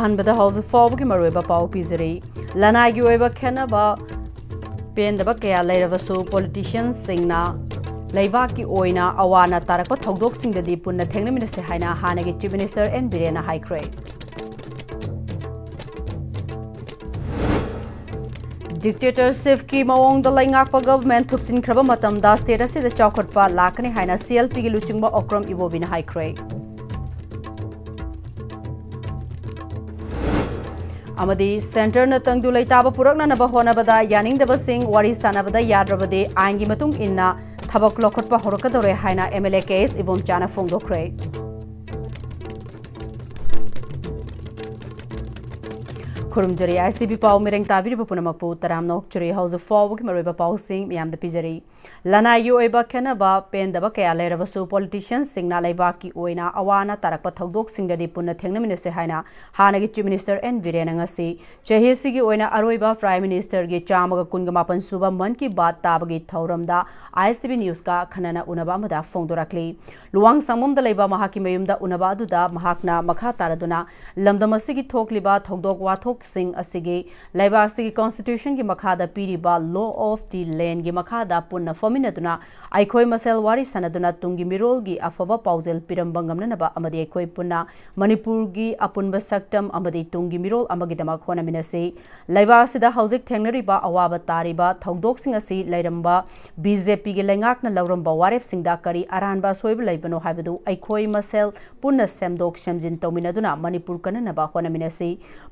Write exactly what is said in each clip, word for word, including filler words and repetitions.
ꯑꯍꯥꯟꯕꯗ ꯍꯧꯖꯤꯛ ꯐꯥꯎꯕꯒꯤ ꯃꯔꯨꯑꯣꯏꯕ ꯄꯥꯎ ꯄꯤꯖꯔꯤ꯫ ꯂꯅꯥꯏꯒꯤ ꯑꯣꯏꯕ ꯈꯦꯠꯅꯕ, ꯄꯦꯟꯗꯕ ꯀꯌꯥ ꯂꯩꯔꯕꯁꯨ ꯄꯣꯂꯤꯇꯤꯁꯤꯌꯟꯁꯤꯡꯅ ꯂꯩꯕꯥꯛꯀꯤ ꯑꯣꯏꯅ ꯑꯋꯥꯅ ꯇꯥꯔꯛꯄ ꯊꯧꯗꯣꯛꯁꯤꯡꯗꯗꯤ ꯄꯨꯟꯅ ꯊꯦꯡꯅꯃꯤꯟꯅꯁꯤ ꯍꯥꯏꯅ ꯍꯥꯟꯅꯒꯤ ꯆꯤꯐ ꯃꯤꯅꯤꯁꯇꯔ ꯑꯦꯟ ꯕꯤꯔꯦꯟꯅ ꯍꯥꯏꯈ꯭ꯔꯦ꯫ ꯗꯤꯛꯇꯦꯇꯔꯁꯤꯞꯀꯤ ꯃꯑꯣꯡꯗ ꯂꯩꯉꯥꯛꯄ ꯒꯚꯔꯟꯃꯦꯟꯠ ꯊꯨꯞꯆꯤꯟꯈ꯭ꯔꯕ ꯃꯇꯝꯗ ꯁ꯭ꯇꯦꯠ ꯑꯁꯤꯗ ꯆꯥꯎꯈꯠꯄ ꯂꯥꯛꯀꯅꯤ ꯍꯥꯏꯅ ꯁꯤ ꯑꯦꯜ ꯄꯤꯒꯤ ꯂꯨꯆꯤꯡꯕ ꯑꯣꯀ꯭ꯔꯝ ꯏꯕꯣꯕꯤꯅ ꯍꯥꯏꯈ꯭ꯔꯦ꯫ ꯑꯃꯗꯤ ꯁꯦꯟꯇꯔꯅ ꯇꯪꯗꯨ ꯂꯩꯇꯥꯕ ꯄꯨꯔꯛꯅꯅꯕ ꯍꯣꯠꯅꯕꯗ ꯌꯥꯅꯤꯡꯗꯕꯁꯤꯡ ꯋꯥꯔꯤ ꯁꯥꯟꯅꯕꯗ ꯌꯥꯗ꯭ꯔꯕꯗꯤ ꯑꯥꯏꯟꯒꯤ ꯃꯇꯨꯡ ꯏꯟꯅ ꯊꯕꯛ ꯂꯧꯈꯠꯄ ꯍꯧꯔꯛꯀꯗꯧꯔꯦ ꯍꯥꯏꯅ M L A K S ꯏꯕꯣꯝꯆꯥꯅ ꯐꯣꯡꯗꯣꯛꯈ꯭ꯔꯦ꯫ ꯈꯨꯔꯨꯝꯖꯔꯤ ꯑꯥꯏ ꯑꯦꯁ ꯇꯤ ꯚꯤ ꯄꯥꯎ ꯃꯤꯔꯦꯡ ꯇꯥꯕꯤꯔꯤꯕ ꯄꯨꯝꯅꯃꯛꯄꯨ ꯇꯔꯥꯝꯅ ꯑꯣꯛꯆꯔꯤ꯫ ꯍꯧꯖꯤꯛ ꯐꯥꯎꯕꯒꯤ ꯃꯔꯨꯑꯣꯏꯕ ꯄꯥꯎꯁꯤꯡ ꯃꯤꯌꯥꯝꯗ ꯄꯤꯖꯔꯤ꯫ ꯂꯅꯥꯏꯒꯤ ꯑꯣꯏꯕ ꯈꯦꯠꯅꯕ, ꯄꯦꯟꯗꯕ ꯀꯌꯥ ꯂꯩꯔꯕꯁꯨ ꯄꯣꯂꯤꯇꯤꯁꯤꯌꯟꯁꯤꯡꯅ ꯂꯩꯕꯥꯛꯀꯤ ꯑꯣꯏꯅ ꯑꯋꯥꯅ ꯇꯥꯔꯛꯄ ꯊꯧꯗꯣꯛꯁꯤꯡꯗꯗꯤ ꯄꯨꯟꯅ ꯊꯦꯡꯅꯃꯤꯟꯅꯁꯤ ꯍꯥꯏꯅ ꯍꯥꯟꯅꯒꯤ ꯆꯤꯐ ꯃꯤꯅꯤꯁꯇꯔ ꯑꯦꯟ ꯕꯤꯔꯦꯟꯅ ꯉꯁꯤ ꯆꯍꯤ ꯑꯁꯤꯒꯤ ꯑꯣꯏꯅ ꯑꯔꯣꯏꯕ ꯄ꯭ꯔꯥꯏꯝ ꯃꯤꯅꯤꯁꯇꯔꯒꯤ ꯆꯥꯝꯃꯒ ꯀꯨꯟꯒ ꯃꯥꯄꯟ ꯁꯨꯕ ꯃꯟ ꯀꯤ ꯕꯥꯠ ꯇꯥꯕꯒꯤ ꯊꯧꯔꯝꯗ ꯑꯥꯏ ꯑꯦꯁ ꯇꯤ ꯚꯤ ꯅ꯭ꯌꯨꯁꯀ ꯈꯟꯅꯅ ꯎꯅꯕ ꯑꯃꯗ ꯐꯣꯡꯗꯣꯔꯛꯂꯤ꯫ ꯂꯨꯋꯥꯡ ꯁꯪꯕꯝꯗ ꯂꯩꯕ ꯃꯍꯥꯛꯀꯤ ꯃꯌꯨꯝꯗ ꯎꯅꯕ ꯑꯗꯨꯗ ꯃꯍꯥꯛꯅ ꯃꯈꯥ ꯇꯥꯔꯗꯨꯅ ꯂꯝꯗꯝ ꯑꯁꯤꯒꯤ ꯊꯣꯛꯂꯤꯕ ꯊꯧꯗꯣꯛ ꯋꯥꯊꯣꯛꯁꯤꯡ ꯑꯁꯤꯒꯤ ꯂꯩꯕꯥꯛ ꯑꯁꯤꯒꯤ ꯀꯣꯟꯁꯇꯤꯇ꯭ꯌꯨꯁꯟꯒꯤ ꯃꯈꯥꯗ ꯄꯤꯔꯤꯕ law of the landꯒꯤ ꯃꯈꯥꯗ ꯄꯨꯟꯅ ꯐꯝꯃꯤꯟꯅꯗꯨꯅ ꯑꯩꯈꯣꯏ ꯃꯁꯦꯜ ꯋꯥꯔꯤ ꯁꯥꯟꯅꯗꯨꯅ ꯇꯨꯡꯒꯤ ꯃꯤꯔꯣꯜꯒꯤ ꯑꯐꯕ ꯄꯥꯎꯖꯦꯜ ꯄꯤꯔꯝꯕ ꯉꯝꯅꯅꯕ ꯑꯃꯗꯤ ꯑꯩꯈꯣꯏ ꯄꯨꯟꯅ ꯃꯅꯤꯄꯨꯔꯒꯤ ꯑꯄꯨꯟꯕ ꯁꯛꯇꯝ ꯑꯃꯗꯤ ꯇꯨꯡꯒꯤ ꯃꯤꯔꯣꯜ ꯑꯃꯒꯤꯗꯃꯛ ꯍꯣꯠꯅꯃꯤꯟꯅꯁꯤ꯫ ꯂꯩꯕꯥꯛ ꯑꯁꯤꯗ ꯍꯧꯖꯤꯛ ꯊꯦꯡꯅꯔꯤꯕ ꯑꯋꯥꯕ ꯇꯥꯔꯤꯕ ꯊꯧꯗꯣꯛꯁꯤꯡ ꯑꯁꯤ ꯂꯩꯔꯝꯕ ꯕꯤ ꯖꯦ ꯄꯤꯒꯤ ꯂꯩꯉꯥꯛꯅ ꯂꯧꯔꯝꯕ ꯋꯥꯔꯦꯞꯁꯤꯡꯗ ꯀꯔꯤ ꯑꯔꯥꯟꯕ ꯑꯁꯣꯏꯕ ꯂꯩꯕꯅꯣ ꯍꯥꯏꯕꯗꯨ ꯑꯩꯈꯣꯏ ꯃꯁꯦꯜ ꯄꯨꯟꯅ ꯁꯦꯝꯗꯣꯛ ꯁꯦꯝꯖꯤꯟ ꯇꯧꯃꯤꯟꯅꯗꯨꯅ ꯃꯅꯤꯄꯨꯔ ꯀꯟꯅꯅꯕ ꯍꯣꯠꯅꯃꯤꯟꯅꯁꯤ꯫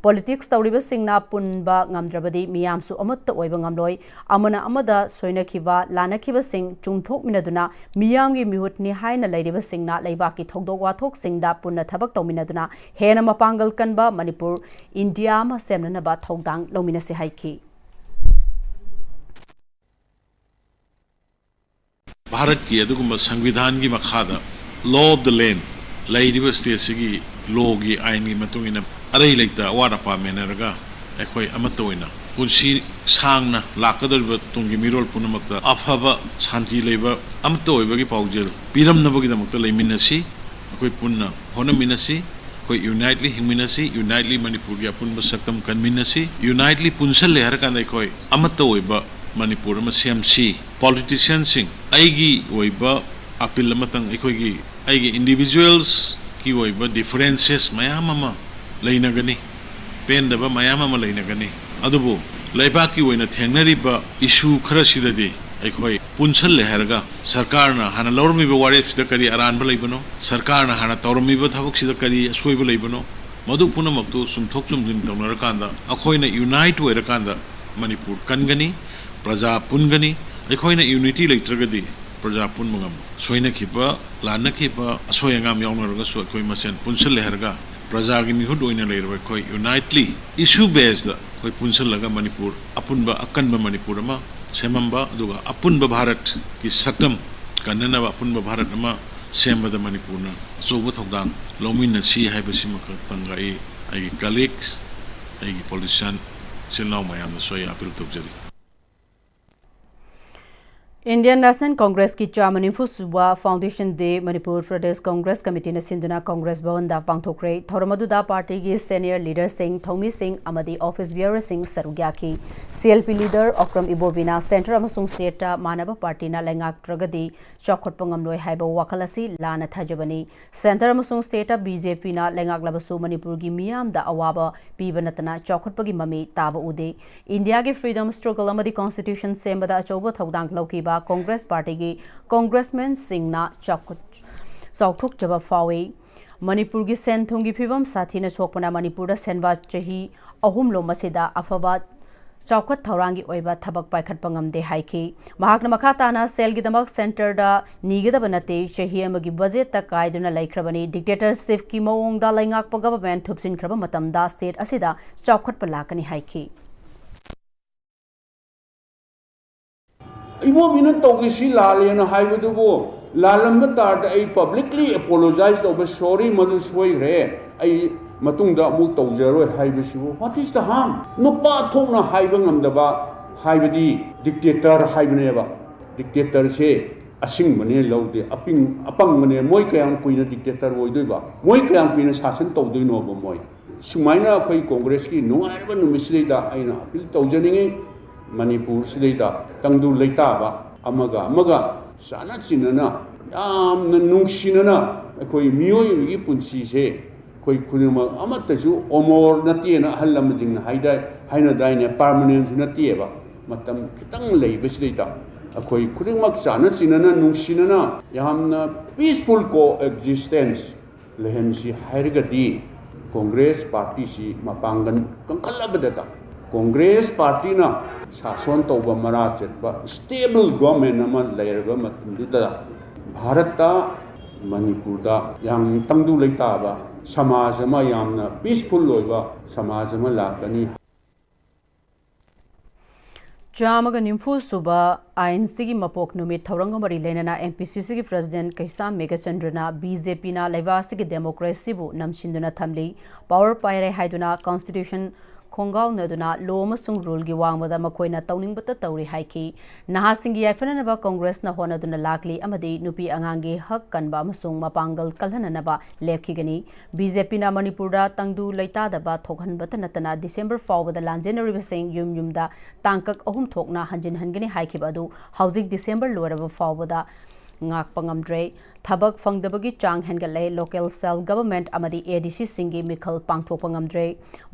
ꯄꯣꯂꯤꯇꯤꯛꯁ ꯇꯧꯔꯤꯕꯁꯤꯡꯅ ꯄꯨꯟꯕ ꯉꯝꯗ꯭ꯔꯕꯗꯤ ꯃꯤꯌꯥꯝꯁꯨ ꯑꯃꯠꯇ ꯑꯣꯏꯕ ꯉꯝꯂꯣꯏ꯫ ꯑꯃꯅ ꯑꯃꯗ ꯁꯣꯏꯅꯈꯤꯕ, ꯂꯥꯟꯅꯈꯤꯕꯁꯤꯡ ꯆꯨꯝꯊꯣꯛꯃꯤꯟꯅꯗꯨꯅ ꯃꯤꯌꯥꯝꯒꯤ ꯃꯤꯍꯨꯠꯅꯤ ꯍꯥꯏꯅ ꯂꯩꯔꯤꯕꯁꯤꯡꯅ ꯂꯩꯕꯥꯛꯀꯤ ꯊꯧꯗꯣꯛ ꯋꯥꯊꯣꯛꯁꯤꯡꯗ ꯄꯨꯟꯅ ꯊꯕꯛ ꯇꯧꯃꯤꯟꯅꯗꯨꯅ ꯍꯦꯟꯅ ꯃꯄꯥꯡꯒꯜ ꯀꯟꯕ ꯃꯅꯤꯄꯨꯔ, ꯏꯟꯗꯤꯌꯥ ꯑꯃ ꯁꯦꯝꯅꯅꯕ ꯊꯧꯗꯥꯡ ꯂꯧꯃꯤꯟꯅꯁꯤ ꯍꯥꯏꯈꯤ꯫ ꯚꯥꯔꯠꯀꯤ ꯑꯗꯨꯒꯨꯝꯕ ꯁꯪꯕꯤꯙꯥꯟꯒꯤ ꯃꯈꯥꯗ law of the land, ꯂꯩꯔꯤꯕ ꯁ꯭ꯇꯦꯠꯁꯤꯒꯤ ꯂꯣꯒꯤ, ꯑꯥꯏꯟꯒꯤ ꯃꯇꯨꯡ ꯏꯟꯅ ꯑꯔꯩ ꯂꯩꯇ ꯑꯋꯥꯠ ꯑꯄꯥ ꯃꯦꯟꯅꯔꯒ ꯑꯩꯈꯣꯏ ꯑꯃꯠꯇ ꯑꯣꯏꯅ ꯄꯨꯟꯁꯤ ꯁꯥꯡꯅ ꯂꯥꯛꯀꯗꯧꯔꯤꯕ ꯇꯨꯡꯒꯤ ꯃꯤꯔꯣꯜ ꯄꯨꯝꯅꯃꯛꯇ ꯑꯐꯕ ꯁꯥꯟꯇꯤ ꯂꯩꯕ ꯑꯃꯠꯇ ꯑꯣꯏꯕꯒꯤ ꯄꯥꯎꯖꯦꯜ ꯄꯤꯔꯝꯅꯕꯒꯤꯗꯃꯛꯇ ꯂꯩꯃꯤꯟꯅꯁꯤ꯫ ꯑꯩꯈꯣꯏ ꯄꯨꯟꯅ ꯍꯣꯠꯅꯃꯤꯟꯅꯁꯤ꯫ ꯑꯩꯈꯣꯏ unitely ꯍꯤꯡꯃꯤꯟꯅꯁꯤ, unitely ꯃꯅꯤꯄꯨꯔꯒꯤ ꯑꯄꯨꯟꯕ ꯁꯛꯇꯝ ꯀꯟꯃꯤꯟꯅꯁꯤ, unitely ꯄꯨꯟꯁꯜꯂꯦ ꯍꯥꯏꯔꯀꯥꯟꯗ ꯑꯩꯈꯣꯏ ꯑꯃꯠꯇ ꯑꯣꯏꯕ ꯃꯅꯤꯄꯨꯔ ꯑꯃ ꯁꯦꯝꯁꯤ꯫ Politicianꯁꯤꯡ, ꯑꯩꯒꯤ ꯑꯣꯏꯕ appeal ꯑꯃꯇꯪ, ꯑꯩꯈꯣꯏꯒꯤ, ꯑꯩꯒꯤ individualsꯀꯤ ꯑꯣꯏꯕ differences ꯃꯌꯥꯝ ꯑꯃ ꯂꯩꯅꯒꯅꯤ, ꯄꯦꯟꯗꯕ ꯃꯌꯥꯝ ꯑꯃ ꯂꯩꯅꯒꯅꯤ, ꯑꯗꯨꯕꯨ ꯂꯩꯕꯥꯛꯀꯤ ꯑꯣꯏꯅ ꯊꯦꯡꯅꯔꯤꯕ issue ꯈꯔꯁꯤꯗꯗꯤ ꯑꯩꯈꯣꯏ ꯄꯨꯟꯁꯜꯂꯦ ꯍꯥꯏꯔꯒ ꯁꯔꯀꯥꯔꯅ ꯍꯥꯟꯅ ꯂꯧꯔꯝꯃꯤꯕ ꯋꯥꯔꯦꯞꯁꯤꯗ ꯀꯔꯤ ꯑꯔꯥꯟꯕ ꯂꯩꯕꯅꯣ, ꯁꯔꯀꯥꯔꯅ ꯍꯥꯟꯅ ꯇꯧꯔꯝꯃꯤꯕ ꯊꯕꯛꯁꯤꯗ ꯀꯔꯤ ꯑꯁꯣꯏꯕ ꯂꯩꯕꯅꯣ, ꯃꯗꯨ ꯄꯨꯝꯅꯃꯛꯇꯨ ꯆꯨꯝꯊꯣꯛ ꯆꯨꯝꯁꯤꯟ ꯇꯧꯅꯔꯀꯥꯟꯗ ꯑꯩꯈꯣꯏꯅ unite ꯑꯣꯏꯔꯀꯥꯟꯗ ꯃꯅꯤꯄꯨꯔ ꯀꯟꯒꯅꯤ, ꯄ꯭ꯔꯖꯥ ꯄꯨꯟꯒꯅꯤ꯫ ꯑꯩꯈꯣꯏꯅ unity ꯂꯩꯇ꯭ꯔꯒꯗꯤ ꯄ꯭ꯔꯖꯥ ꯄꯨꯟꯕ ꯉꯝꯃꯣꯏ꯫ ꯁꯣꯏꯅꯈꯤꯕ, ꯂꯥꯟꯅꯈꯤꯕ, ꯑꯁꯣꯏ ꯑꯉꯥꯝ ꯌꯥꯎꯅꯔꯒꯁꯨ ꯑꯩꯈꯣꯏ ꯃꯁꯦꯟ ꯄꯨꯟꯁꯤꯜꯂꯦ ꯍꯥꯏꯔꯒ ꯄ꯭ꯔꯖꯥꯒꯤ ꯃꯤꯍꯨꯠ ꯑꯣꯏꯅ ꯂꯩꯔꯕ ꯑꯩꯈꯣꯏ unitely issue basedꯇ ꯑꯩꯈꯣꯏ ꯄꯨꯟꯁꯤꯜꯂꯒ ꯃꯅꯤꯄꯨꯔ ꯑꯄꯨꯟꯕ ꯑꯀꯟꯕ ꯃꯅꯤꯄꯨꯔ ꯑꯃ ꯁꯦꯝꯃꯝꯕ, ꯑꯗꯨꯒ ꯑꯄꯨꯟꯕ ꯚꯥꯔꯠꯀꯤ ꯁꯛꯇꯝ ꯀꯟꯅꯅꯕ ꯑꯄꯨꯟꯕ ꯚꯥꯔꯠ ꯑꯃ ꯁꯦꯝꯕꯗ ꯃꯅꯤꯄꯨꯔꯅ ꯑꯆꯧꯕ ꯊꯧꯗꯥꯡ ꯂꯧꯃꯤꯟꯅꯁꯤ ꯍꯥꯏꯕꯁꯤꯃꯈꯛꯇꯪꯒ ꯑꯩ ꯑꯩꯒꯤ colleagues, ꯑꯩꯒꯤ politician ꯏꯆꯤꯜ ꯏꯅꯥꯎ ꯃꯌꯥꯝꯗꯁꯨ ꯑꯩ appeal ꯇꯧꯖꯔꯤ꯫ Indian National Congressꯀꯤ ꯆꯥꯃ ꯅꯤꯐꯨ ꯁꯨꯕ Foundation Day ꯃꯅꯤꯄꯨꯔ ꯄ꯭ꯔꯗꯦꯁ ꯀꯪꯒ꯭ꯔꯦꯁ ꯀꯃꯤꯇꯤꯅ ꯁꯤꯟꯗꯨꯅ ꯀꯪꯒ꯭ꯔꯦꯁ ꯚꯋꯟꯗ ꯄꯥꯡꯊꯣꯛꯈ꯭ꯔꯦ꯫ ꯊꯧꯔꯝ ꯑꯗꯨꯗ ꯄꯥꯔꯇꯤꯒꯤ senior leaderꯁꯤꯡ, ꯊꯧꯃꯤꯁꯤꯡ ꯑꯃꯗꯤ office bearerꯁꯤꯡ ꯁꯔꯨꯛ ꯌꯥꯈꯤ꯫ CLP leader ꯑꯣꯀ꯭ꯔꯝ ꯏꯕꯣꯕꯤꯅ centre ꯑꯃꯁꯨꯡ stateꯇ ꯃꯥꯟꯅꯕ ꯄꯥꯔꯇꯤꯅ ꯂꯩꯉꯥꯛꯇ꯭ꯔꯒꯗꯤ ꯆꯥꯎꯈꯠꯄ ꯉꯝꯂꯣꯏ ꯍꯥꯏꯕ ꯋꯥꯈꯜ ꯑꯁꯤ ꯂꯥꯟꯅ ꯊꯥꯖꯕꯅꯤ꯫ Centre ꯑꯃꯁꯨꯡ stateꯇ BJPꯅ ꯂꯩꯉꯥꯛꯂꯕꯁꯨ ꯃꯅꯤꯄꯨꯔꯒꯤ ꯃꯤꯌꯥꯝꯗ ꯑꯋꯥꯕ ꯄꯤꯕ ꯅꯠꯇꯅ ꯆꯥꯎꯈꯠꯄꯒꯤ ꯃꯃꯤ ꯇꯥꯕ ꯎꯗꯦ꯫ ꯏꯟꯗꯤꯌꯥꯒꯤ freedom struggle ꯑꯃꯗꯤ constitution ꯁꯦꯝꯕꯗ ꯑꯆꯧꯕ ꯊꯧꯗꯥꯡ ꯂꯧꯈꯤꯕ ꯀꯪꯒ꯭ꯔꯦꯁ ꯄꯥꯔꯇꯤꯒꯤ ꯀꯪꯒ꯭ꯔꯦꯁꯃꯦꯟꯁꯤꯡꯅ ꯆꯥꯎꯈꯠ-, ꯆꯥꯎꯊꯣꯛꯆꯕ ꯐꯥꯎꯏ꯫ ꯃꯅꯤꯄꯨꯔꯒꯤ ꯁꯦꯟ ꯊꯨꯝꯒꯤ ꯐꯤꯕꯝ ꯁꯥꯊꯤꯅ ꯁꯣꯛꯄꯅ ꯃꯅꯤꯄꯨꯔꯗ ꯁꯦꯟꯕꯥ ꯆꯍꯤ ꯑꯍꯨꯝꯂꯣꯝ ꯑꯁꯤꯗ ꯑꯐꯕ ꯆꯥꯎꯈꯠ ꯊꯧꯔꯥꯡꯒꯤ ꯑꯣꯏꯕ ꯊꯕꯛ ꯄꯥꯏꯈꯠꯄ ꯉꯝꯗꯦ ꯍꯥꯏꯈꯤ꯫ ꯃꯍꯥꯛꯅ ꯃꯈꯥ ꯇꯥꯅ ꯁꯦꯜꯒꯤꯗꯃꯛ centreꯗ ꯅꯤꯒꯗꯕ ꯅꯠꯇꯦ, ꯆꯍꯤ ꯑꯃꯒꯤ budgetꯇ ꯀꯥꯏꯗꯨꯅ ꯂꯩꯈ꯭ꯔꯕꯅꯤ, dictatorshipꯀꯤ ꯃꯑꯣꯡꯗ ꯂꯩꯉꯥꯛꯄ government ꯊꯨꯞꯆꯤꯟꯈ꯭ꯔꯕ ꯃꯇꯝꯗ state ꯑꯁꯤꯗ ꯆꯥꯎꯈꯠꯄ ꯂꯥꯛꯀꯅꯤ ꯍꯥꯏꯈꯤ꯫ ꯏꯕꯣꯕꯤꯅ ꯇꯧꯈꯤꯁꯤ ꯂꯥꯜꯂꯦꯅ ꯍꯥꯏꯕꯗꯨꯕꯨ, ꯂꯥꯜꯂꯝꯕ ꯇꯥꯔꯗꯤ ꯑꯩ publicly apologize ꯇꯧꯕ, sorry, ꯃꯗꯨ ꯁꯣꯏꯈ꯭ꯔꯦ, ꯑꯩ ꯃꯇꯨꯡꯗ ꯑꯃꯨꯛ ꯇꯧꯖꯔꯣꯏ ꯍꯥꯏꯕꯁꯤꯕꯨ what is the harm? ꯅꯨꯄꯥ ꯊꯣꯛꯅ ꯍꯥꯏꯕ ꯉꯝꯗꯕ ꯍꯥꯏꯕꯗꯤ dictator ꯍꯥꯏꯕꯅꯦꯕ꯫ Dictatorꯁꯦ ꯑꯁꯤꯡꯕꯅꯦ ꯂꯧꯗꯦ, ꯑꯄꯤꯡ ꯑꯄꯪꯕꯅꯦ꯫ ꯃꯣꯏ ꯀꯌꯥꯝ ꯀꯨꯏꯅ ꯗꯤꯛꯇꯦꯇꯔ ꯑꯣꯏꯗꯣꯏꯕ? ꯃꯣꯏ ꯀꯌꯥꯝ ꯀꯨꯏꯅ ꯁꯥꯁꯟ ꯇꯧꯗꯣꯏꯅꯣꯕ? ꯃꯣꯏ ꯁꯨꯃꯥꯏꯅ ꯑꯩꯈꯣꯏ ꯀꯣꯡꯒ꯭ꯔꯦꯁꯀꯤ ꯅꯨꯡꯉꯥꯏꯔꯕ ꯅꯨꯃꯤꯠꯁꯤꯗꯩꯗ ꯑꯩꯅ ꯑꯄꯤꯜ ꯇꯧꯖꯅꯤꯡꯉꯤ, ꯃꯅꯤꯄꯨꯔꯁꯤꯗꯩꯗ ꯇꯪꯗꯨ ꯂꯩꯇꯥꯕ, ꯑꯃꯒ ꯑꯃꯒ ꯆꯥꯟꯅ ꯆꯤꯟꯅꯅ, ꯌꯥꯝꯅ ꯅꯨꯡꯁꯤꯅꯅ ꯑꯩꯈꯣꯏ ꯃꯤꯑꯣꯏꯕꯒꯤ ꯄꯨꯟꯁꯤꯁꯦ ꯑꯩꯈꯣꯏ ꯈꯨꯗꯤꯡꯃꯛ ꯑꯃꯠꯇꯁꯨ ꯑꯃꯣꯔ ꯅꯠꯇꯦꯅ ꯑꯍꯜ ꯂꯃꯟꯁꯤꯡꯅ ꯍꯥꯏꯗꯥꯏ, ꯍꯥꯏꯅꯗꯥꯏꯅꯦ? ꯄꯥꯔꯃꯅꯦꯟꯁꯨ ꯅꯠꯇꯦꯕ꯫ ꯃꯇꯝ ꯈꯤꯇꯪ ꯂꯩꯕꯁꯤꯗꯩꯗ ꯑꯩꯈꯣꯏ ꯈꯨꯗꯤꯡꯃꯛ ꯆꯥꯟꯅ ꯆꯤꯟꯅꯅ, ꯅꯨꯡꯁꯤꯅꯅ, ꯌꯥꯝꯅ ꯄꯤꯁꯐꯨꯜ ꯀꯣ ꯑꯦꯛꯖꯤꯁꯇꯦꯟꯁ ꯂꯩꯍꯟꯁꯤ ꯍꯥꯏꯔꯒꯗꯤ, ꯀꯣꯡꯒ꯭ꯔꯦꯁ ꯄꯥꯔꯇꯤꯁꯤ ꯃꯄꯥꯡꯒꯜ ꯀꯟꯈꯠꯂꯕꯗꯇ, ꯀꯣꯡꯒ꯭ꯔꯦꯁ ꯄꯥꯔꯇꯤꯅ ꯁꯥꯁꯣꯟ ꯇꯧꯕ, ꯃꯔꯥ ꯆꯠꯄ ꯁ꯭ꯇꯦꯕꯜ ꯒꯣꯔꯃꯦꯟ ꯑꯃ ꯂꯩꯔꯕ ꯃꯇꯝꯗꯨꯗ, ꯚꯥꯔꯠꯇ, ꯃꯅꯤꯄꯨꯔꯗ ꯌꯥꯝ ꯇꯪꯗꯨ ꯂꯩꯇꯥꯕ ꯁꯃꯥꯖ ꯑꯃ, ꯌꯥꯝꯅ ꯄꯤꯁꯐꯨꯜ ꯑꯣꯏꯕ ꯁꯃꯥꯖ ꯑꯃ ꯂꯥꯛꯀꯅꯤ꯫ ꯆꯥꯝꯃꯒ ꯅꯤꯐꯨ ꯁꯨꯕ ꯑꯥꯏ ꯑꯦꯟ ꯁꯤꯒꯤ ꯃꯄꯣꯛ ꯅꯨꯃꯤꯠ ꯊꯧꯔꯝꯒ ꯃꯔꯤ ꯂꯩꯅꯅ ꯑꯦꯝ ꯄꯤ ꯁꯤ ꯁꯤꯒꯤ ꯄ꯭ꯔꯁꯤꯗꯦꯟꯠ ꯀꯩꯁꯥꯝ ꯃꯦꯘꯆꯟꯗ꯭ꯔꯅ ꯕꯤ ꯖꯦ ꯄꯤꯅ ꯂꯩꯕꯥꯛ ꯑꯁꯤꯒꯤ ꯗꯦꯃꯣꯀ꯭ꯔꯦꯁꯤꯕꯨ ꯅꯝꯁꯤꯟꯗꯨꯅ ꯊꯝꯂꯤ, ꯄꯥꯋꯔ ꯄꯥꯏꯔꯦ ꯍꯥꯏꯗꯨꯅ ꯀꯟꯁꯇꯤꯇ꯭ꯌꯨꯁꯟ ꯈꯣꯡꯒꯥꯎꯅꯗꯨꯅ ꯂꯣ ꯑꯃꯁꯨꯡ ꯔꯨꯜꯒꯤ ꯋꯥꯡꯃꯗ ꯃꯈꯣꯏꯅ ꯇꯧꯅꯤꯡꯕꯇ ꯇꯧꯔꯤ ꯍꯥꯏꯈꯤ꯫ ꯅꯍꯥꯁꯤꯡꯒꯤ ꯌꯥꯏꯐꯅꯅꯕ ꯀꯣꯡꯒ꯭ꯔꯦꯁꯅ ꯍꯣꯠꯅꯗꯨꯅ ꯂꯥꯛꯂꯤ ꯑꯃꯗꯤ ꯅꯨꯄꯤ ꯑꯉꯥꯡꯒꯤ ꯍꯛ ꯀꯟꯕ ꯑꯃꯁꯨꯡ ꯃꯄꯥꯡꯒꯜ ꯀꯜꯍꯟꯅꯅꯕ ꯂꯦꯞꯈꯤꯒꯅꯤ꯫ ꯕꯤ ꯖꯦ ꯄꯤꯅ ꯃꯅꯤꯄꯨꯔꯗ ꯇꯪꯗꯨ ꯂꯩꯇꯥꯗꯕ ꯊꯣꯛꯍꯟꯕꯇ ꯅꯠꯇꯅ ꯗꯤꯁꯦꯝꯕꯔ ꯐꯥꯎꯕꯗ ꯂꯥꯟꯖꯦꯟꯅꯔꯤꯕꯁꯤꯡ ꯌꯨꯝ ꯌꯨꯝꯗ ꯇꯥꯡꯀꯛ ꯑꯍꯨꯝ ꯊꯣꯛꯅ ꯍꯟꯖꯤꯟꯍꯟꯒꯅꯤ ꯍꯥꯏꯈꯤꯕ ꯑꯗꯨ ꯍꯧꯖꯤꯛ ꯗꯤꯁꯦꯝꯕꯔ ꯂꯣꯏꯔꯕ ꯐꯥꯎꯕꯗ ꯉꯥꯛꯄ ꯉꯝꯗ꯭ꯔꯦ꯫ ꯊꯕꯛ ꯐꯪꯗꯕꯒꯤ ꯆꯥꯡ ꯍꯦꯟꯒꯠꯂꯦ꯫ ꯂꯣꯀꯦꯜ ꯁꯦꯜꯐ ꯒꯚꯔꯟꯃꯦꯟꯠ ꯑꯃꯗꯤ ꯑꯦ ꯗꯤ ꯁꯤꯁꯤꯡꯒꯤ ꯃꯤꯈꯜ ꯄꯥꯡꯊꯣꯛꯄ ꯉꯝꯗ꯭ꯔꯦ꯫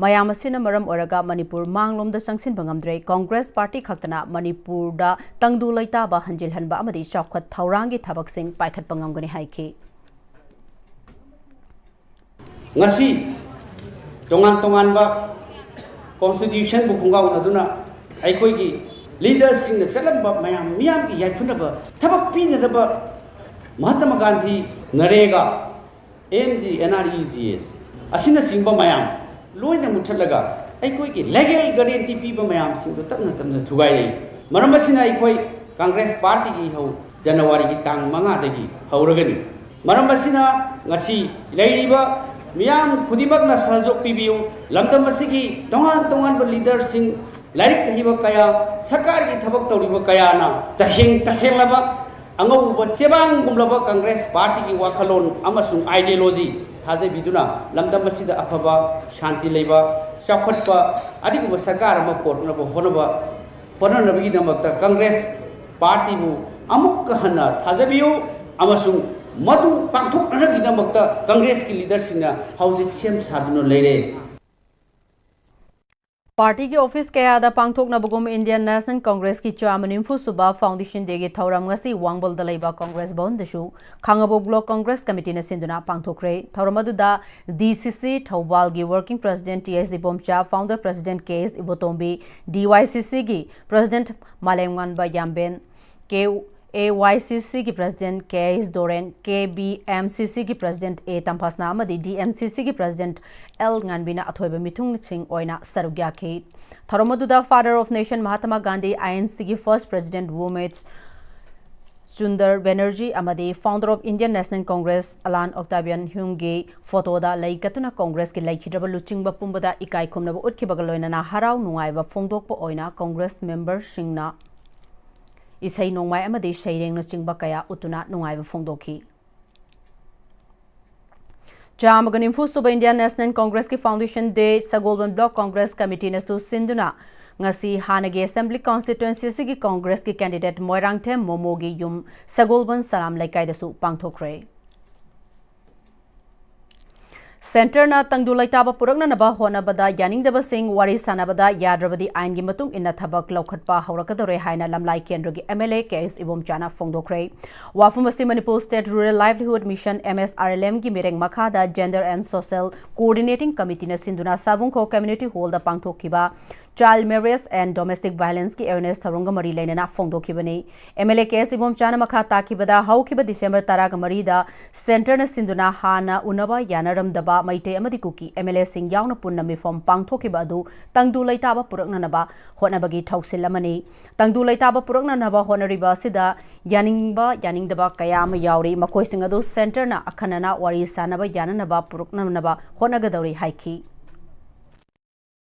ꯃꯌꯥꯝ ꯑꯁꯤꯅ ꯃꯔꯝ ꯑꯣꯏꯔꯒ ꯃꯅꯤꯄꯨꯔ ꯃꯥꯡꯂꯣꯝꯗ ꯆꯪꯁꯤꯟꯕ ꯉꯝꯗ꯭ꯔꯦ꯫ ꯀꯣꯡꯒ꯭ꯔꯦꯁ ꯄꯥꯔꯇꯤ ꯈꯛꯇꯅ ꯃꯅꯤꯄꯨꯔꯗ ꯇꯪꯗꯨ ꯂꯩꯇꯥꯕ ꯍꯟꯖꯤꯜꯍꯟꯕ ꯑꯃꯗꯤ ꯆꯥꯎꯈꯠ ꯊꯧꯔꯥꯡꯒꯤ ꯊꯕꯛꯁꯤꯡ ꯄꯥꯏꯈꯠꯄ ꯉꯝꯒꯅꯤ ꯍꯥꯏꯈꯤ꯫ ꯉꯁꯤ ꯇꯣꯉꯥꯟ ꯇꯣꯉꯥꯟꯕ ꯀꯣꯟꯁꯇꯤꯇ꯭ꯌꯨꯁꯟꯕꯨ ꯈꯣꯡꯒꯥꯎꯅꯗꯨꯅ ꯑꯩꯈꯣꯏꯒꯤ ꯂꯤꯗꯔꯁꯤꯡꯅ ꯆꯠꯂꯝꯕ ꯃꯌꯥꯝ ꯃꯤꯌꯥꯝꯒꯤ ꯌꯥꯏꯐꯅꯕ ꯊꯕꯛ ꯄꯤꯅꯅꯕ Mahatma Gandhi, NREGA, M G N R E G S ꯑꯁꯤꯅꯆꯤꯡꯕ ꯃꯌꯥꯝ ꯂꯣꯏꯅ ꯃꯨꯠꯊꯠꯂꯒ ꯑꯩꯈꯣꯏꯒꯤ ꯂꯦꯒꯦꯜ ꯒꯥꯔꯦꯟꯇꯤ ꯄꯤꯕ ꯃꯌꯥꯝꯁꯤꯡꯗꯣ ꯇꯞꯅ ꯇꯞꯅ ꯊꯨꯒꯥꯏꯔꯛꯏ꯫ ꯃꯔꯝ ꯑꯁꯤꯅ ꯑꯩꯈꯣꯏ ꯀꯪꯒ꯭ꯔꯦꯁ ꯄꯥꯔꯇꯤꯒꯤ ꯏꯍꯧ ꯖꯅꯋꯥꯔꯤꯒꯤ ꯇꯥꯡ ꯃꯉꯥꯗꯒꯤ ꯍꯧꯔꯒꯅꯤ꯫ ꯃꯔꯝ ꯑꯁꯤꯅ ꯉꯁꯤ ꯂꯩꯔꯤꯕ ꯃꯤꯌꯥꯝ ꯈꯨꯗꯤꯡꯃꯛꯅ ꯁꯍꯖꯣꯛ ꯄꯤꯕꯤꯌꯨ꯫ ꯂꯝꯗꯝ ꯑꯁꯤꯒꯤ ꯇꯣꯉꯥꯟ ꯇꯣꯉꯥꯟꯕ ꯂꯤꯗꯔꯁꯤꯡ, ꯂꯥꯏꯔꯤꯛ ꯍꯩꯕ ꯀꯌꯥ, ꯁꯔꯀꯥꯔꯒꯤ ꯊꯕꯛ ꯇꯧꯔꯤꯕ ꯀꯌꯥꯅ ꯇꯁꯦꯡ ꯇꯁꯦꯡꯂꯕ ꯑꯉꯧꯕ ꯆꯦꯕꯥꯡꯒꯨꯝꯂꯕ ꯀꯪꯒ꯭ꯔꯦꯁ ꯄꯥꯔꯇꯤꯒꯤ ꯋꯥꯈꯜꯂꯣꯟ ꯑꯃꯁꯨꯡ ideology ꯊꯥꯖꯕꯤꯗꯨꯅ ꯂꯝꯗꯝ ꯑꯁꯤꯗ ꯑꯐꯕ, ꯁꯥꯟꯇꯤ ꯂꯩꯕ, ꯆꯥꯎꯈꯠꯄ, ꯑꯗꯨꯒꯨꯝꯕ ꯁꯔꯀꯥꯔ ꯑꯃ ꯄꯨꯔꯛꯅꯕ ꯍꯣꯠꯅꯕ, ꯍꯣꯠꯅꯅꯕꯒꯤꯗꯃꯛꯇ ꯀꯪꯒ꯭ꯔꯦꯁ ꯄꯥꯔꯇꯤꯕꯨ ꯑꯃꯨꯛꯀ ꯍꯟꯅ ꯊꯥꯖꯕꯤꯌꯨ ꯑꯃꯁꯨꯡ ꯃꯗꯨ ꯄꯥꯡꯊꯣꯛꯅꯅꯕꯒꯤꯗꯃꯛꯇ ꯀꯪꯒ꯭ꯔꯦꯁꯀꯤ ꯂꯤꯗꯔꯁꯤꯡꯅ ꯍꯧꯖꯤꯛ ꯁꯦꯝ ꯁꯥꯗꯨꯅ ꯂꯩꯔꯦ꯫ ꯄꯥꯔꯇꯤꯒꯤ ꯑꯣꯐꯤꯁ ꯀꯌꯥꯗ ꯄꯥꯡꯊꯣꯛꯅꯕꯒꯨꯝ Indian National Congressꯀꯤ ꯆꯥꯝꯃ ꯅꯤꯐꯨ ꯁꯨꯕ Foundation Dayꯒꯤ ꯊꯧꯔꯝ ꯉꯁꯤ ꯋꯥꯡꯕꯜꯗ ꯂꯩꯕ ꯀꯪꯒ꯭ꯔꯦꯁ ꯚꯕꯟꯗꯁꯨ ꯈꯥꯉꯕꯣꯛ ꯕ꯭ꯂꯣꯛ ꯀꯪꯒ꯭ꯔꯦꯁ ꯀꯃꯤꯇꯤꯅ ꯁꯤꯟꯗꯨꯅ ꯄꯥꯡꯊꯣꯛꯈ꯭ꯔꯦ꯫ ꯊꯧꯔꯝ ꯑꯗꯨꯗ D C C ꯊꯧꯕꯥꯜꯒꯤ working president T S Ibomcha, founder president K S Ibotombi, D Y C Cꯒꯤ president ꯃꯥꯂꯦꯝꯉꯥꯟꯕ ꯌꯥꯝꯕꯦꯟ, K A Y C Cꯒꯤ president K S ꯗꯣꯔꯦꯟ, K B M C Cꯒꯤ president A ꯇꯝꯐꯥꯁꯅꯥ ꯑꯃꯗꯤ D M C Cꯒꯤ president L ꯉꯥꯟꯕꯤꯅ ꯑꯊꯣꯏꯕ ꯃꯤꯊꯨꯡꯁꯤꯡ ꯑꯣꯏꯅ ꯁꯔꯨꯛ ꯌꯥꯈꯤ꯫ ꯊꯧꯔꯝ ꯑꯗꯨꯗ Father of Nation Mahatma Gandhi, I N Cꯒꯤ first president ꯋꯨꯃꯦꯠꯁ ꯆꯨꯟꯗꯔ Banerjee ꯑꯃꯗꯤ founder of Indian National Congress ꯑꯂꯥꯟ ꯑꯣꯛꯇꯥꯕꯤꯌꯟ ꯍ꯭ꯌꯨꯝꯒꯤ ꯐꯣꯇꯣꯗ ꯂꯩ ꯀꯠꯇꯨꯅ ꯀꯪꯒ꯭ꯔꯦꯁꯀꯤ ꯂꯩꯈꯤꯗ꯭ꯔꯕ ꯂꯨꯆꯤꯡꯕ ꯄꯨꯝꯕꯗ ꯏꯀꯥꯏ ꯈꯨꯝꯅꯕ ꯎꯠꯈꯤꯕꯒ ꯂꯣꯏꯅꯅ ꯍꯔꯥꯎ ꯅꯨꯡꯉꯥꯏꯕ ꯐꯣꯡꯗꯣꯛꯄ ꯑꯣꯏꯅ ꯀꯪꯒ꯭ꯔꯦꯁ ꯃꯦꯝꯕꯔꯁꯤꯡꯅ ꯏꯁꯩ ꯅꯣꯡꯃꯥꯏ ꯑꯃꯗꯤ ꯁꯩꯔꯦꯡꯅꯆꯤꯡꯕ ꯀꯌꯥ ꯎꯠꯇꯨꯅ ꯅꯨꯡꯉꯥꯏꯕ ꯐꯣꯡꯗꯣꯛꯈꯤ꯫ ꯆꯥꯝꯃꯒ ꯅꯤꯐꯨ ꯁꯨꯕ Indian National Congressꯀꯤ Foundation Day ꯁꯒꯣꯜꯕꯟ Block Congress Committeeꯅꯁꯨ ꯁꯤꯟꯗꯨꯅ ꯉꯁꯤ ꯍꯥꯟꯅꯒꯤ Assembly Constituency ꯑꯁꯤꯒꯤ ꯀꯪꯒ꯭ꯔꯦꯁꯀꯤ candidate ꯃꯣꯏꯔꯥꯡꯊꯦꯝ ꯃꯣꯃꯣꯒꯤ ꯌꯨꯝ ꯁꯒꯣꯜꯕꯟ ꯁꯂꯥꯝ ꯂꯩꯀꯥꯏꯗꯁꯨ ꯄꯥꯡꯊꯣꯛꯈ꯭ꯔꯦ꯫ ꯁꯦꯟꯇꯔꯅ ꯇꯪꯗꯨ ꯂꯩꯇꯥꯕ ꯄꯨꯔꯛꯅꯅꯕ ꯍꯣꯠꯅꯕꯗ ꯌꯥꯅꯤꯡꯗꯕꯁꯤꯡ ꯋꯥꯔꯤ ꯁꯥꯟꯅꯕꯗ ꯌꯥꯗ꯭ꯔꯕꯗꯤ ꯑꯥꯏꯟꯒꯤ ꯃꯇꯨꯡ ꯏꯟꯅ ꯊꯕꯛ ꯂꯧꯈꯠꯄ ꯍꯧꯔꯛꯀꯗꯧꯔꯦ ꯍꯥꯏꯅ ꯂꯝꯂꯥꯏ ꯀꯦꯟꯗ꯭ꯔꯒꯤ M L A K S ꯏꯕꯣꯝꯆꯥꯅ ꯐꯣꯡꯗꯣꯛꯈ꯭ꯔꯦ꯫ ꯋꯥꯐꯝ ꯑꯁꯤ Manipur State Rural Livelihood Mission, M S R L M ꯒꯤ ꯃꯤꯔꯦꯡ ꯃꯈꯥꯗ Gender and Social Coordinating Committeeꯅ ꯁꯤꯟꯗꯨꯅ ꯁꯥꯕꯨꯡꯈꯣꯛ Community Hallꯗ ꯄꯥꯡꯊꯣꯛꯈꯤꯕ Child Marriage and Domestic Violenceꯀꯤ awareness ꯊꯧꯔꯝꯒ ꯃꯔꯤ ꯂꯩꯅꯅ ꯐꯣꯡꯗꯣꯛꯈꯤꯕꯅꯤ꯫ M L A K S ꯏꯕꯣꯝꯆꯥꯅ ꯃꯈꯥ ꯇꯥꯈꯤꯕꯗ, ꯍꯧꯈꯤꯕ December ꯇꯔꯥꯒ ꯃꯔꯤꯗ ꯁꯦꯟꯇꯔꯅ ꯁꯤꯟꯗꯨꯅ ꯍꯥꯟꯅ ꯎꯅꯕ ꯌꯥꯅꯔꯝꯗꯕ ꯃꯩꯇꯩ ꯑꯃꯗꯤ ꯀꯨꯀꯤ M L Aꯁꯤꯡ ꯌꯥꯎꯅ ꯄꯨꯟꯅ ꯃꯤꯐꯝ ꯄꯥꯡꯊꯣꯛꯈꯤꯕ ꯑꯗꯨ ꯇꯪꯗꯨ ꯂꯩꯇꯥꯕ ꯄꯨꯔꯛꯅꯅꯕ ꯍꯣꯠꯅꯕꯒꯤ ꯊꯧꯁꯤꯜ ꯑꯃꯅꯤ꯫ ꯇꯪꯗꯨ ꯂꯩꯇꯥꯕ ꯄꯨꯔꯛꯅꯅꯕ ꯍꯣꯠꯅꯔꯤꯕ ꯑꯁꯤꯗ ꯌꯥꯅꯤꯡꯕ ꯌꯥꯅꯤꯡꯗꯕ ꯀꯌꯥ ꯑꯃ ꯌꯥꯎꯔꯤ꯫ ꯃꯈꯣꯏꯁꯤꯡ ꯑꯗꯨ ꯁꯦꯟꯇꯔꯅ ꯑꯈꯟꯅꯅ ꯋꯥꯔꯤ ꯁꯥꯅꯕ ꯌꯥꯅꯅꯕ ꯄꯨꯔꯛꯅꯅꯕ ꯍꯣꯠꯅꯒꯗꯧꯔꯤ ꯍꯥꯏꯈꯤ꯫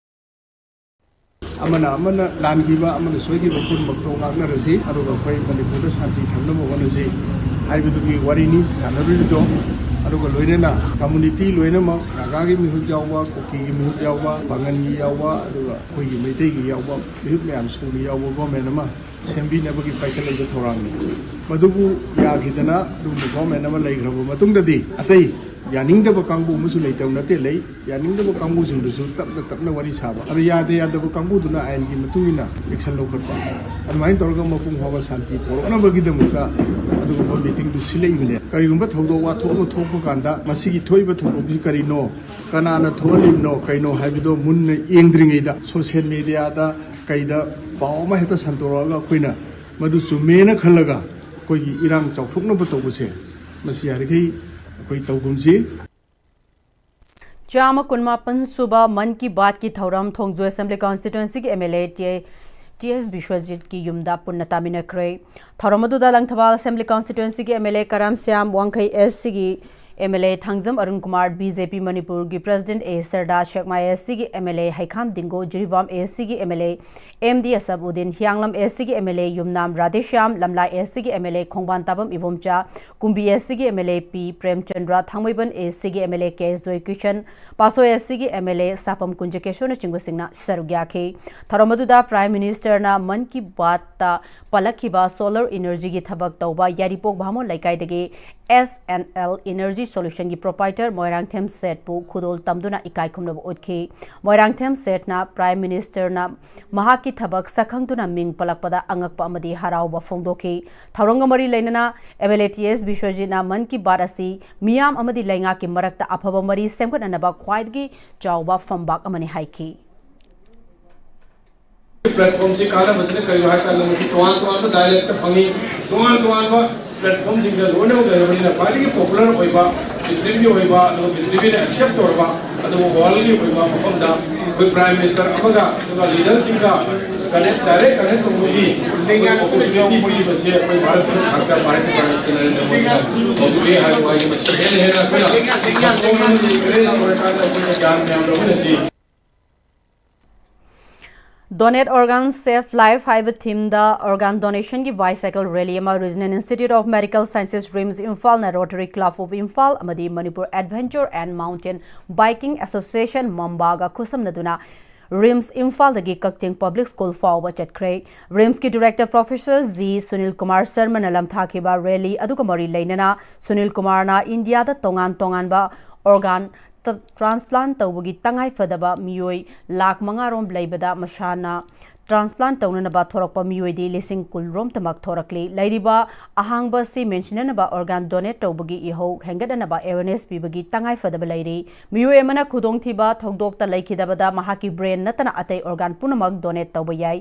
ꯑꯃꯅ ꯑꯃꯅ ꯂꯥꯟꯈꯤꯕ, ꯑꯃꯅ ꯁꯣꯏꯈꯤꯕ ꯄꯨꯝꯅꯃꯛꯇꯣ ꯉꯥꯛꯅꯔꯁꯤ, ꯑꯗꯨꯒ ꯑꯩꯈꯣꯏ ꯃꯅꯤꯄꯨꯔꯗ ꯁꯥꯟꯇꯤ ꯊꯝꯅꯕ ꯍꯣꯠꯅꯁꯤ ꯍꯥꯏꯕꯗꯨꯒꯤ ꯋꯥꯔꯤꯅꯤ ꯁꯥꯟꯅꯔꯨꯔꯤꯗꯣ꯫ ꯑꯗꯨꯒ ꯂꯣꯏꯅꯅ ꯀꯝꯃꯨꯅꯤꯇꯤ ꯂꯣꯏꯅꯃꯛ, ꯅꯥꯒꯥꯒꯤ ꯃꯤꯍꯨꯠ ꯌꯥꯎꯕ, ꯀꯨꯀꯤꯒꯤ ꯃꯤꯍꯨꯠ ꯌꯥꯎꯕ, ꯄꯥꯉꯟꯒꯤ ꯌꯥꯎꯕ, ꯑꯗꯨꯒ ꯑꯩꯈꯣꯏꯒꯤ ꯃꯩꯇꯩꯒꯤ ꯌꯥꯎꯕ ꯃꯤꯍꯨꯠ ꯃꯌꯥꯝ ꯁꯨꯅ ꯌꯥꯎꯕ ꯒꯣꯔꯃꯦꯟ ꯑꯃ ꯁꯦꯝꯕꯤꯅꯕꯒꯤ ꯄꯥꯏꯈꯠꯂꯛꯏꯕ ꯊꯧꯔꯥꯡꯅꯤ꯫ ꯃꯗꯨꯕꯨ ꯌꯥꯈꯤꯗꯅ ꯑꯗꯨꯒꯨꯝꯕ ꯒꯣꯔꯃꯦꯟ ꯑꯃ ꯂꯩꯈ꯭ꯔꯕ ꯃꯇꯨꯡꯗꯗꯤ, ꯑꯇꯩ ꯌꯥꯅꯤꯡꯗꯕ ꯀꯥꯡꯕꯨ ꯑꯃꯁꯨ ꯂꯩꯇꯕ ꯅꯠꯇꯦ, ꯂꯩ꯫ ꯌꯥꯅꯤꯡꯗꯕ ꯀꯥꯡꯕꯨꯁꯤꯡꯗꯨꯁꯨ ꯇꯞꯅ ꯇꯞꯅ ꯋꯥꯔꯤ ꯁꯥꯕ, ꯑꯗꯨ ꯌꯥꯗ ꯌꯥꯗꯕ ꯀꯥꯡꯕꯨꯗꯨꯅ ꯑꯥꯏꯟꯒꯤ ꯃꯇꯨꯡ ꯏꯟꯅ action ꯂꯧꯈꯠꯄ, ꯑꯗꯨꯃꯥꯏꯅ ꯇꯧꯔꯒ ꯃꯄꯨꯡ ꯐꯥꯕ ꯁꯥꯟꯇꯤ ꯄꯣꯔꯛꯅꯕꯒꯤꯗꯃꯛꯇ ꯑꯗꯨꯒꯨꯝꯕ ꯃꯤꯇꯤꯡꯗꯨ ꯁꯤꯜꯂꯛꯏꯕꯅꯦ꯫ ꯀꯔꯤꯒꯨꯝꯕ ꯊꯧꯗꯣꯛ ꯋꯥꯊꯣꯛ ꯑꯃ ꯊꯣꯛꯄ ꯀꯥꯟꯗ, ꯃꯁꯤꯒꯤ ꯊꯣꯛꯏꯕ ꯊꯧꯗꯣꯛꯁꯤ ꯀꯔꯤꯅꯣ, ꯀꯅꯥꯅ ꯊꯣꯛꯍꯜꯂꯤꯕꯅꯣ, ꯀꯩꯅꯣ ꯍꯥꯏꯕꯗꯣ ꯃꯨꯟꯅ ꯌꯦꯡꯗ꯭ꯔꯤꯉꯩꯗ, ꯁꯣꯁꯤꯌꯦꯜ ꯃꯦꯗꯤꯌꯥꯗ ꯀꯩꯗ ꯄꯥꯎ ꯑꯃ ꯍꯦꯛꯇ ꯁꯟꯗꯣꯔꯛꯑꯒ ꯑꯩꯈꯣꯏꯅ ꯃꯗꯨ ꯆꯨꯝꯃꯦꯅ ꯈꯜꯂꯒ ꯑꯩꯈꯣꯏꯒꯤ ꯏꯔꯥꯡ ꯆꯥꯎꯊꯣꯛꯅꯕ ꯇꯧꯕꯁꯦ, ꯃꯁꯤ ꯌꯥꯔꯤꯈꯩ ꯑꯩꯈꯣꯏ ꯇꯧꯒꯨꯝꯁꯤ꯫ ꯆꯥꯝꯃ ꯀꯨꯟꯃꯥꯄꯟ ꯁꯨꯕ ꯃꯟ ꯀꯤ ꯕꯥꯠꯀꯤ ꯊꯧꯔꯝ ꯊꯣꯡꯖꯨ ꯑꯦꯁꯦꯝꯕ꯭ꯂꯤ ꯀꯟꯁꯇꯤꯇ꯭ꯋꯦꯟꯁꯤꯒꯤ M L A T S ꯕꯤꯁ꯭ꯋꯖꯤꯠꯀꯤ ꯌꯨꯝꯗ ꯄꯨꯟꯅ ꯇꯥꯃꯤꯟꯅꯈ꯭ꯔꯦ꯫ ꯊꯧꯔꯝ ꯑꯗꯨꯗ ꯂꯪꯊꯕꯥꯜ ꯑꯦꯁꯦꯝꯕ꯭ꯂꯤ ꯀꯟꯁꯇꯤꯇ꯭ꯋꯦꯟꯁꯤꯒꯤ M L A Karam Shyam, Wangkhei A ꯁꯤꯒꯤ M L A Thangjam Arun Kumar, B J P ꯃꯅꯤꯄꯨꯔꯒꯤ president A Sarda, Sekmai A ꯁꯤꯒꯤ M L A Heikham Dingo, Jiribam A ꯁꯤꯒꯤ M L A M D Asabuddin, Hiyanglam A ꯁꯤꯒꯤ M L A Yumnam Radheshyam, Lamlai A ꯁꯤꯒꯤ ꯑꯦꯝ ꯑꯦꯜ ꯑꯦ ꯈꯣꯡꯕꯥꯟ ꯇꯥꯕꯝ ꯏꯕꯣꯝꯆꯥ, ꯀꯨꯝꯕꯤ ꯑꯦꯁ ꯁꯤꯒꯤ ꯑꯦꯝ ꯑꯦꯜ ꯑꯦ ꯄꯤ ꯄ꯭ꯔꯦꯝꯆꯟꯗ꯭ꯔ, ꯊꯥꯡꯃꯩꯕꯟ ꯑꯦꯁ ꯁꯤꯒꯤ M L A ꯀꯦ ꯖꯣꯏꯀꯤꯁꯟ, ꯄꯥꯁꯣ ꯑꯦꯁ ꯁꯤꯒꯤ M L ꯑꯦ ꯁꯥꯄꯝ ꯀꯨꯟꯖꯀꯦꯁꯣꯔꯅꯆꯤꯡꯕꯁꯤꯡꯅ ꯁꯔꯨꯛ ꯌꯥꯈꯤ꯫ ꯊꯧꯔꯝ ꯑꯗꯨꯗ ꯄ꯭ꯔꯥꯏꯝ ꯃꯤꯅꯤꯁꯇꯔꯅ ꯃꯟ ꯀꯤ ꯕꯥꯠꯇ ꯄꯜꯂꯛꯈꯤꯕ ꯁꯣꯂꯔ ꯏꯅꯔꯖꯤꯒꯤ ꯊꯕꯛ ꯇꯧꯕ ꯌꯥꯏꯔꯤꯄꯣꯛ ꯚꯥꯃꯣꯟ ꯂꯩꯀꯥꯏꯗꯒꯤ ꯑꯦꯁ and L energy ꯁꯣꯂꯨꯁꯟꯒꯤ proprietor Moirangthem ꯁꯦꯠꯄꯨ ꯈꯨꯗꯣꯜ ꯇꯝꯗꯨꯅ ꯏꯀꯥꯏ ꯈꯨꯝꯅꯕ ꯎꯠꯈꯤ꯫ ꯃꯣꯏꯔꯥꯡꯊꯦꯝ ꯁꯦꯠꯅ ꯄ꯭ꯔꯥꯏꯝ ꯃꯤꯅꯤꯁꯇꯔꯅ ꯃꯍꯥꯛꯀꯤ ꯊꯕꯛ ꯁꯛꯈꯪꯗꯨꯅ ꯃꯤꯡ ꯄꯜꯂꯛꯄꯗ ꯑꯉꯛꯄ ꯑꯃꯗꯤ ꯍꯔꯥꯎꯕ ꯐꯣꯡꯗꯣꯛꯈꯤ꯫ ꯊꯧꯔꯝꯒ ꯃꯔꯤ ꯂꯩꯅꯅ ꯑꯦꯝ ꯑꯦꯜ ꯑꯦ ꯇꯤ ꯑꯦꯁ ꯕꯤꯁ꯭ꯋꯖꯤꯠꯅ ꯃꯟ ꯀꯤ ꯕꯥꯠ ꯑꯁꯤ ꯃꯤꯌꯥꯝ ꯑꯃꯗꯤ ꯂꯩꯉꯥꯛꯀꯤ ꯃꯔꯛꯇ ꯑꯐꯕ ꯃꯔꯤ ꯁꯦꯝꯒꯠꯅꯅꯕ ꯈ꯭ꯋꯥꯏꯗꯒꯤ ꯆꯥꯎꯕ ꯐꯝꯕꯥꯛ ꯑꯃꯅꯤ ꯍꯥꯏꯈꯤ꯫ ꯄ꯭ꯂꯦꯠꯐꯣꯝꯁꯤ ꯀꯥꯟꯅꯕꯁꯤꯅ ꯀꯔꯤꯅꯣ ꯍꯥꯏ ꯀꯥꯟꯗ ꯃꯁꯤ ꯇꯣꯉꯥꯟ ꯇꯣꯉꯥꯟꯕ ꯗꯥꯏꯂꯦꯛꯇ ꯐꯪꯉꯤ꯫ ꯇꯣꯉꯥꯟ ꯇꯣꯉꯥꯟꯕ ꯄ꯭ꯂꯦꯠꯐꯣꯝꯁꯤꯡꯗ ꯂꯣꯏꯅꯃꯛ ꯂꯩꯔꯕꯅꯤꯅ ꯈ꯭ꯋꯥꯏꯗꯒꯤ ꯄꯣꯄꯨꯂꯔ ꯑꯣꯏꯕ, ꯄ꯭ꯔꯤꯊꯤꯕꯤꯒꯤ ꯑꯣꯏꯕ, ꯑꯗꯨꯒ ꯄ꯭ꯔꯤꯊꯤꯕꯤꯅ ꯑꯦꯛꯁꯦꯞ ꯇꯧꯔꯕ, ꯑꯗꯨꯒ ꯋꯥꯔꯜꯒꯤ ꯑꯣꯏꯕ ꯃꯐꯝꯗ ꯑꯩꯈꯣꯏ ꯄ꯭ꯔꯥꯏꯝ ꯃꯤꯅꯤꯁꯇꯔ ꯑꯃꯒ ꯑꯗꯨꯒ ꯂꯤꯗꯔꯁꯤꯡꯒ ꯀꯅꯦꯛ, ꯗꯥꯏꯔꯦꯛ ꯀꯅꯦꯛ ꯇꯧꯕꯒꯤ ꯑꯣꯄꯣꯔꯆꯨꯅꯤꯇꯤ ꯄꯤꯔꯤꯕꯁꯦ ꯑꯩꯈꯣꯏ ꯚꯥꯔꯠꯀꯤ ꯊꯥꯛꯇ ꯚꯥꯔꯠꯀꯤ ꯄ꯭ꯔꯥꯏꯝ ꯃꯤꯅꯤꯁꯇꯔ ꯅꯔꯦꯟꯗ꯭ꯔ ꯃꯣꯗꯤꯅ ꯇꯧꯕꯤꯔꯦ ꯍꯥꯏꯕ ꯋꯥꯍꯩ ꯃꯁꯤ ꯍꯦꯟꯅ ꯍꯦꯟꯅ ꯑꯩꯈꯣꯏꯅ ꯄ꯭ꯂꯦꯠꯐꯣꯝ ꯑꯃꯗ ꯏꯟꯀꯔꯦꯖ ꯇꯧꯔꯀꯥꯟꯗ ꯑꯩꯈꯣꯏꯅ ꯒ꯭ꯌꯥꯟ ꯃꯌꯥꯝ ꯂꯧꯃꯤꯟꯅꯁꯤ꯫ Donate Organ Save Life ꯍꯥꯏꯕ ꯊꯤꯝꯗ ꯑꯣꯔꯒꯥꯟ ꯗꯣꯅꯦꯁꯟꯒꯤ ꯕꯥꯏꯁꯥꯏꯀꯜ ꯔꯦꯂꯤ ꯑꯃ Regional Institute of Medical Sciences, RIMS ꯏꯝꯐꯥꯜꯅ Rotary Club of ꯏꯝꯐꯥꯜ ꯑꯃꯗꯤ Manipur adventure and mountain biking association ꯃꯝꯕꯥꯒ ꯈꯨꯠꯁꯝꯅꯗꯨꯅ RIMS ꯏꯝꯐꯥꯜꯗꯒꯤ ꯀꯛꯆꯤꯡ ꯄꯕ꯭ꯂꯤꯛ ꯁ꯭ꯀꯨꯜ ꯐꯥꯎꯕ ꯆꯠꯈ꯭ꯔꯦ꯫ RIMSꯀꯤ director professor G Sunil Kumar ꯁꯔꯃꯅ ꯂꯝꯊꯥꯈꯤꯕ ꯔꯦꯂꯤ ꯑꯗꯨꯒ ꯃꯔꯤ ꯂꯩꯅꯅ ꯁꯨꯅꯤꯜ ꯀꯨꯃꯥꯔꯅ ꯏꯟꯗꯤꯌꯥꯗ ꯇꯣꯉꯥꯟ ꯇꯣꯉꯥꯟꯕ ꯑꯣꯔꯒꯥꯟ ꯇ-, ꯇ꯭ꯔꯥꯟꯁꯄ꯭ꯂꯥꯟ ꯇꯧꯕꯒꯤ ꯇꯉꯥꯏ ꯐꯗꯕ ꯃꯤꯑꯣꯏ ꯂꯥꯈ ꯃꯉꯥ ꯔꯣꯝ ꯂꯩꯕꯗ ꯃꯁꯥꯅ ꯇ꯭ꯔꯥꯟꯁꯄ꯭ꯂꯥꯟ ꯇꯧꯅꯅꯕ ꯊꯣꯔꯛꯄ ꯃꯤꯑꯣꯏꯗꯤ ꯂꯤꯁꯤꯡ ꯀꯨꯟ ꯔꯣꯝꯇꯃꯛ ꯊꯣꯔꯛꯂꯤ꯫ ꯂꯩꯔꯤꯕ ꯑꯍꯥꯡꯕ ꯑꯁꯤ ꯃꯦꯟꯁꯤꯟꯅꯅꯕ ꯑꯣꯔꯒꯥꯟ ꯗꯣꯅꯦꯠ ꯇꯧꯕꯒꯤ ꯏꯍꯧ ꯍꯦꯟꯒꯠꯅꯅꯕ ꯑꯦꯋꯦꯔꯅꯦꯁ ꯄꯤꯕꯒꯤ ꯇꯉꯥꯏ ꯐꯗꯕ ꯂꯩꯔꯤ꯫ ꯃꯤꯑꯣꯏ ꯑꯃꯅ ꯈꯨꯗꯣꯡꯊꯤꯕ ꯊꯧꯗꯣꯛꯇ ꯂꯩꯈꯤꯗꯕꯗ ꯃꯍꯥꯛꯀꯤ ꯕ꯭ꯔꯦꯟ ꯅꯠꯇꯅ ꯑꯇꯩ ꯑꯣꯔꯒꯥꯟ ꯄꯨꯝꯅꯃꯛ ꯗꯣꯅꯦꯠ ꯇꯧꯕ ꯌꯥꯏ꯫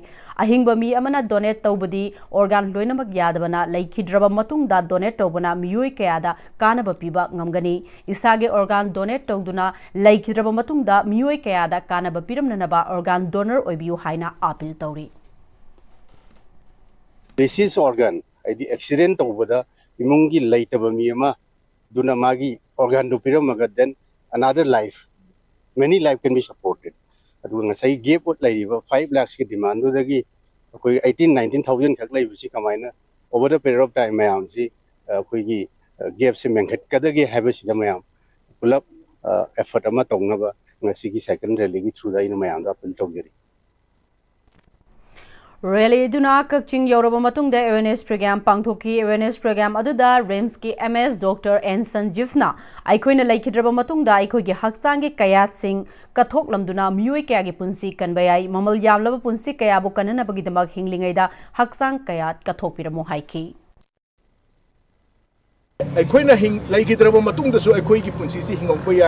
ꯑꯍꯤꯡꯕ ꯃꯤ ꯑꯃꯅ ꯗꯣꯅꯦꯠ ꯇꯧꯕꯗꯤ ꯑꯣꯔꯒꯥꯟ ꯂꯣꯏꯅꯃꯛ ꯌꯥꯗꯕꯅ ꯂꯩꯈꯤꯗ꯭ꯔꯕ ꯃꯇꯨꯡꯗ ꯗꯣꯅꯦꯠ ꯇꯧꯕꯅ ꯃꯤꯑꯣꯏ ꯀꯌꯥꯗ ꯀꯥꯟꯅꯕ ꯄꯤꯕ ꯉꯝꯒꯅꯤ꯫ ꯏꯁꯥꯒꯤ ꯑꯣꯔꯒꯥꯟ ꯗꯣꯅꯦꯠ ꯇꯧꯗꯨꯅ ꯂꯩꯈꯤꯗ꯭ꯔꯕ ꯃꯇꯨꯡꯗ ꯃꯤꯑꯣꯏ ꯀꯌꯥꯗ ꯀꯥꯟꯅꯕ ꯄꯤꯔꯝꯅꯅꯕ ꯑꯣꯔꯒꯥꯟ ꯗꯣꯅꯔ ꯑꯣꯏꯕꯤꯌꯨ ꯍꯥꯏꯅ ꯑꯥꯄꯤꯜ ꯇꯧꯔꯤ꯫ Deceased organ, ꯍꯥꯏꯗꯤ ꯑꯦꯛꯁꯤꯗꯦꯟ ꯇꯧꯕꯗ ꯏꯃꯨꯡꯒꯤ ꯂꯩꯇꯕ ꯃꯤ ꯑꯃ ꯑꯗꯨꯅ ꯃꯥꯒꯤ ꯑꯣꯔꯒꯥꯟꯗꯨ ꯄꯤꯔꯝꯃꯒ then another life, many life can be supported. ꯑꯗꯨꯒ ꯉꯁꯥꯏ ꯒꯦꯞ ꯂꯩꯔꯤꯕ ꯐꯥꯏꯚ ꯂꯥꯛꯁꯀꯤ ꯗꯤꯃꯥꯟꯗꯨꯗꯒꯤ ꯑꯩꯈꯣꯏ ꯑꯩꯠꯇꯤꯟ ꯅꯥꯏꯟꯇꯤꯟ ꯊꯥꯎꯖꯟ ꯈꯛ ꯂꯩꯕꯁꯤ ꯀꯃꯥꯏꯅ over the period of time ꯃꯌꯥꯝꯁꯤ ꯑꯩꯈꯣꯏꯒꯤ ꯒꯦꯞꯁꯦ ꯃꯦꯟꯈꯠꯀꯗꯒꯦ ꯍꯥꯏꯕꯁꯤꯗ ꯃꯌꯥꯝ ꯄꯨꯂꯞ ꯑꯦꯐꯔꯠ ꯑꯃ ꯇꯧꯅꯕ ꯉꯁꯤꯒꯤ ꯁꯥꯏꯀꯜ ꯔꯦꯂꯤꯒꯤ ꯊ꯭ꯔꯨꯗ ꯑꯩꯅ ꯃꯌꯥꯝꯗ ꯑꯥꯄꯤꯜ ꯇꯧꯖꯔꯤ꯫ ꯔꯦꯂꯤꯗꯨꯅ ꯀꯛꯆꯤꯡ ꯌꯧꯔꯕ ꯃꯇꯨꯡꯗ ꯑꯦꯋꯦꯔꯅꯦꯁ ꯄ꯭ꯔꯣꯒ꯭ꯔꯥꯝ ꯄꯥꯡꯊꯣꯛꯈꯤ꯫ ꯑꯦꯋꯦꯔꯅꯦꯁ ꯄ꯭ꯔꯣꯒ꯭ꯔꯥꯝ ꯑꯗꯨꯗ ꯔꯤꯝꯁꯀꯤ ꯑꯦꯝ ꯑꯦꯁ ꯗꯣꯛꯇꯔ ꯑꯦꯟ ꯁꯟꯖꯤꯐꯅ ꯑꯩꯈꯣꯏꯅ ꯂꯩꯈꯤꯗ꯭ꯔꯕ ꯃꯇꯨꯡꯗ ꯑꯩꯈꯣꯏꯒꯤ ꯍꯛꯆꯥꯡꯒꯤ ꯀꯌꯥꯠꯁꯤꯡ ꯀꯠꯊꯣꯛꯂꯝꯗꯨꯅ ꯃꯤꯑꯣꯏ ꯀꯌꯥꯒꯤ ꯄꯨꯟꯁꯤ ꯀꯟꯕ ꯌꯥꯏ꯫ ꯃꯃꯜ ꯌꯥꯝꯂꯕ ꯄꯨꯟꯁꯤ ꯀꯌꯥꯕꯨ ꯀꯟꯅꯅꯕꯒꯤꯗꯃꯛ ꯍꯤꯡꯂꯤꯉꯩꯗ ꯍꯛꯆꯥꯡ ꯀꯌꯥꯠ ꯀꯠꯊꯣꯛꯄꯤꯔꯝꯃꯨ ꯍꯥꯏꯈꯤ꯫ ꯑꯩꯈꯣꯏꯅ ꯍꯤꯡ-, ꯂꯩꯈꯤꯗ꯭ꯔꯕ ꯃꯇꯨꯡꯗꯁꯨ ꯑꯩꯈꯣꯏꯒꯤ ꯄꯨꯟꯁꯤꯁꯤ ꯍꯤꯡꯍꯧꯕ ꯌꯥꯏ꯫